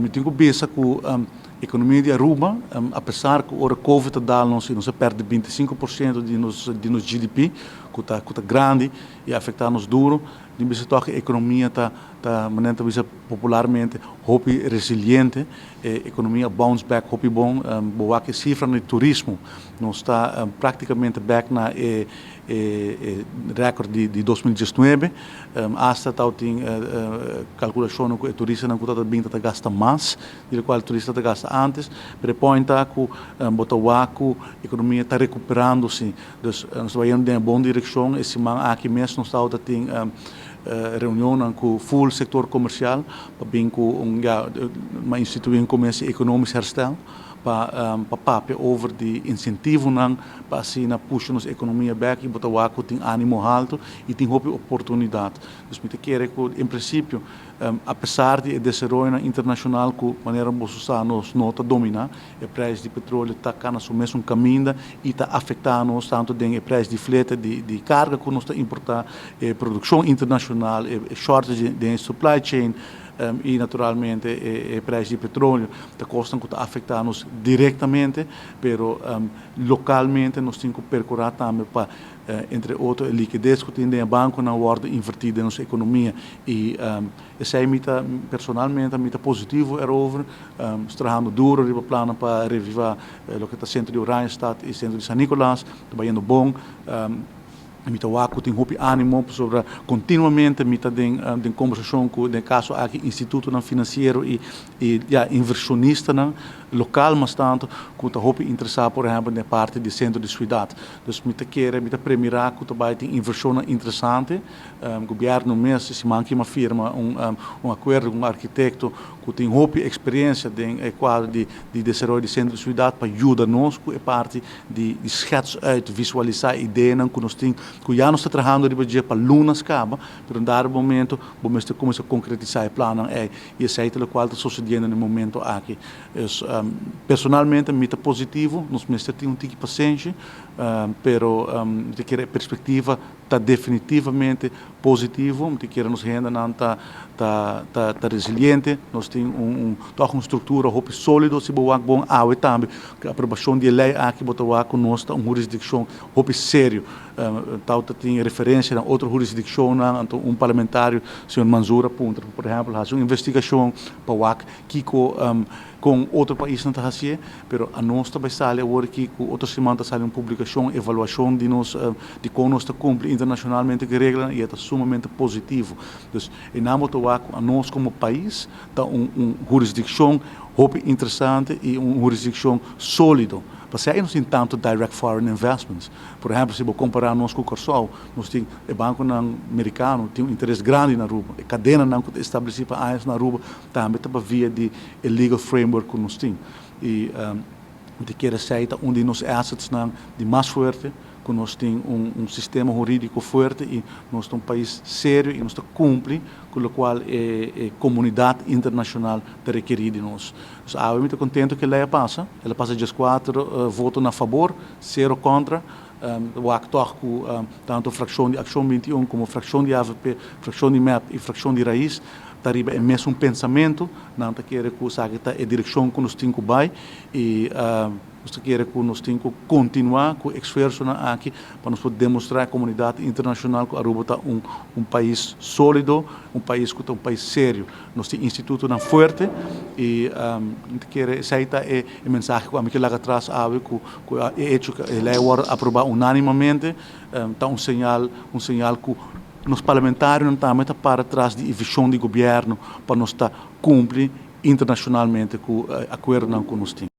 Mi tin ku bisa ku ekonomia di Aruba, apesar ku ora Covid a dal nos i nos a pèrdè 25% di nos GDP, ku ta grandi i afektá nos duro, tin bisa tòg e ekonomia ta, manera ta bisa popularmente, hopi resiliente. E ekonomia bounce back hopi bon. Bo wak e sifra di turismo, nos ta práktikamente back na e record di 2019. Hasta tal tin kalkulashon ku e turistanan ku ta bin ta gasta mas di kual turista ta gasta antes, pero point ta ku bo ta wak ku ekonomia ta rekuperando si. Dus nos ta bayendo den bon direkshon. E siman aki mes nos ta tin reunion ku full sektor komersial pa bin ku un, ja, m'a instituí un commissie economisch herstel pa papia over di insentivonan pa asina pusha nos ekonomia back, i bo ta wak ku tin ánimo haltu i tin hopi oportunidat. Dus mi ta kere ku en prinsipio, apesar di desaroyo internashonal ku, manera bo sa, nos no ta dominá, e preis di petroleo ta kana su mesun kaminda i ta afektá nos tantu den e preis di flete di karga ku nos ta importá, e produkshon internashonal, e shortage di supply chain i naturalmente e preis di petroleo ta kosnan ku ta afektá nos direktamente, pero lokalmente nos tin ku perkurá tambe pa, entre otro, e likides ku tin den bankonan wòrdu invertí den nos ekonomia, i esei mi ta personalmente mi ta positivo erover. Trahando duro riba plan pa revivá loke ta sentro di Oranjestad i sentro di San Nicolas, ta bayendo bon. Mi ta wak ku tin hopi ánimo sobre kontinuamente mi ta den kombersashon ku, den kaso aki, institutonan finansiero i, ja, invershonistanan lokal mas tantu ku ta hopi interesá, por ehèmpel, den parti di sentro di siudat. Dus mi ta kere, mi ta premirá ku ta bai tin invershonnan interesante. Gobièrnu mes siman aki m'a firma un akuerdo ku un arkitekto ku tin hopi eksperensia den e kuadro di desaroyo di sentro di siudat pa yuda nos ku e parti di schets uit, visualisá ideanan ku nos tin, ku ya nos ta trahando riba dje pa lunas kaba, pero en dado momento bo mester kuminsá konkretisá e plannan ei, i esei ta lokual ta susediendo na e momento aki. Dus personalmente mi ta positivo. Nos mester tin un tiki pasenshi, pero mi ta kere perspektiva ta definitivamente positivo. Mi ta kere nos hendenan ta resiliente, nos tin tòg un struktura hopi sólido. Si bo wak bon awe tambe, ku aprobashon di e lei aki, bo ta wak ku nos ta un hurisdikshon hopi serio. Tau ta tin referensia na otro hurisdikshonnan, anto un parlamentario, señor Manzura, puntra, por ehèmpel, hasi un investigashon pa wak kiko kon otro paisnan ta hasié, pero anos ta bai sali awor aki ku otro siman ta sali un publikashon, evaluashon di nos, di kon nos ta kumpli internashonalmente ku e reglanan, i e ta sumamente positivo. Dus einan bo ta wak ku anos komo pais ta un hurisdikshon hopi interesante i un hurisdikshon sólido. Pasobra nos tin tantu direct foreign investments. Por ehèmpel, si bo kompará nos ku Kòrsou, nos tin e bankonan merikano tin un interes grandi na Aruba. E kadenanan ku ta establesí pa añas na Aruba tambe ta pa via di e legal framework ku nos tin. I mi ta kere esei ta un di nos assetsnan di mas fuerte, ku nos tin un sistema hurídiko fuerte i nos ta un pais serio i nos ta kumpli ku lokual e komunidat internashonal ta rekerí di nos. Dus awe mi ta kontentu ku e lei a pasa. El a pasa 14 voto na fabor, 0 kontra. Wak tòg ku tantu frakshon di Akshon 21 komo frakshon di AVP, frakshon di MEP i frakshon di RAIS ta riba e mesun pensamentu. Nan ta kere ku esaki ta e direkshon ku nos tin ku bai, i nos ta kere ku nos tin ku kontinuá ku esfuersonan aki pa nos por demostrá e komunidat internashonal ku Aruba ta un pais sólido, un pais ku ta un pais serio. Nos tin institutonan fuerte, i mi ta kere esei ta e mensahe ku ami ke laga atras awe, ku e hecho ku e lei a wòrdu aprobá unánimamente ta un señal ku nos parlamentarionan tambe ta para tras di e vishon di gobièrnu pa nos ta kumpli internashonalmente ku akuerdonan ku nos tin.